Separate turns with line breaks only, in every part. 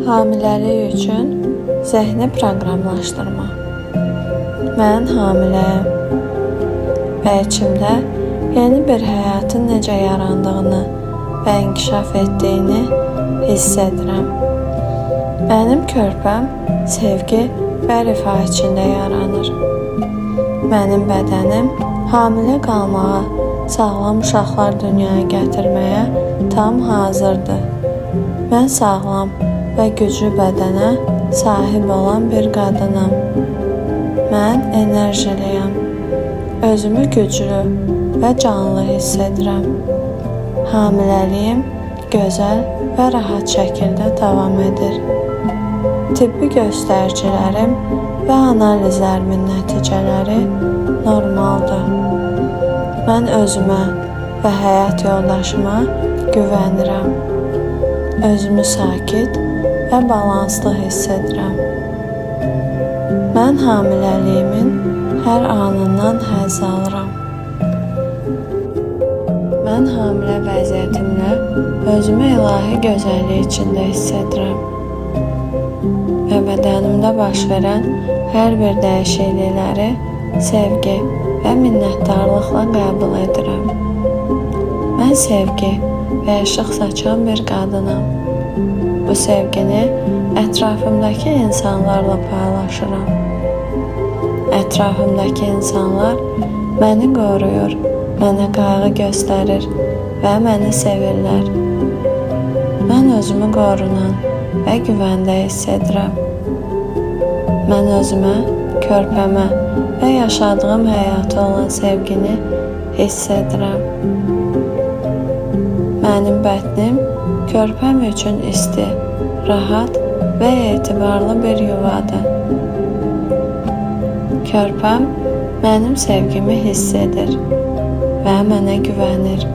Hamiləlik üçün zehni proqramlaşdırma. Mən hamiləyəm və içimdə yeni bir həyatın necə yarandığını və inkişaf etdiyini hiss edirəm. Mənim körpəm sevgi və rifah içində yaranır. Mənim bədənim hamilə qalmağa, sağlam uşaqlar dünyaya gətirməyə tam hazırdır. Mən sağlam və güclü bədənə sahib olan bir qadınam. Mən enerjiliyəm. Özümü güclü və canlı hiss edirəm. Hamiləliyim gözəl və rahat şəkildə davam edir. Tibbi göstəricilərim və analizlərimin nəticələri normaldır. Mən özümə və həyat yoldaşıma güvənirəm. Özümü sakit və balanslı hiss edirəm. Mən hamiləliyimin hər anından həzz alıram. Mən hamilə vəziyyətimlə özümü ilahi gözəllik içində hiss edirəm və bədənimdə baş verən hər bir dəyişiklikləri sevgi və minnətdarlıqla qəbul edirəm. Mən sevgi və işıq saçan bir qadınam. Bu sevgini ətrafımdakı insanlarla paylaşıram. Ətrafımdakı insanlar məni qoruyur, mənə qayğı göstərir və məni sevirlər. Mən özümü qorunan və güvəndə hiss edirəm. Mən özümə, körpəmə və yaşadığım həyata olan sevgini hiss edirəm. Mənim bətnim körpəm üçün isti, rahat və etibarlı bir yuvadır. Körpəm mənim sevgimi hiss edir və mənə güvənir.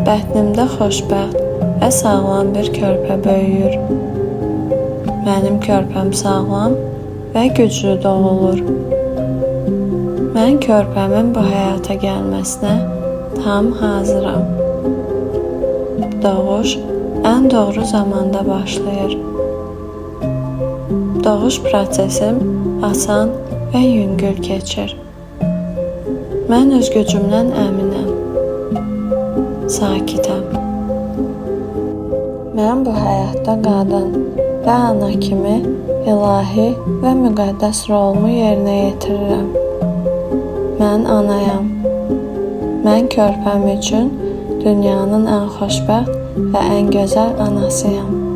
Bətnimdə xoşbəxt və sağlam bir körpə böyüyür. Mənim körpəm sağlam və güclü doğulur. Mən körpəmin bu həyata gəlməsinə tam hazıram. Doğuş ən doğru zamanda başlayır. Doğuş prosesim asan və yüngül keçir. Mən öz gücümdən əminəm. Sakitəm. Mən bu həyatda qadın və ana kimi ilahi və müqəddəs rolumu yerinə yetirirəm. Mən anayam. Mən körpəm üçün dünyanın ən xoşbəxt və ən gözəl anasıyam.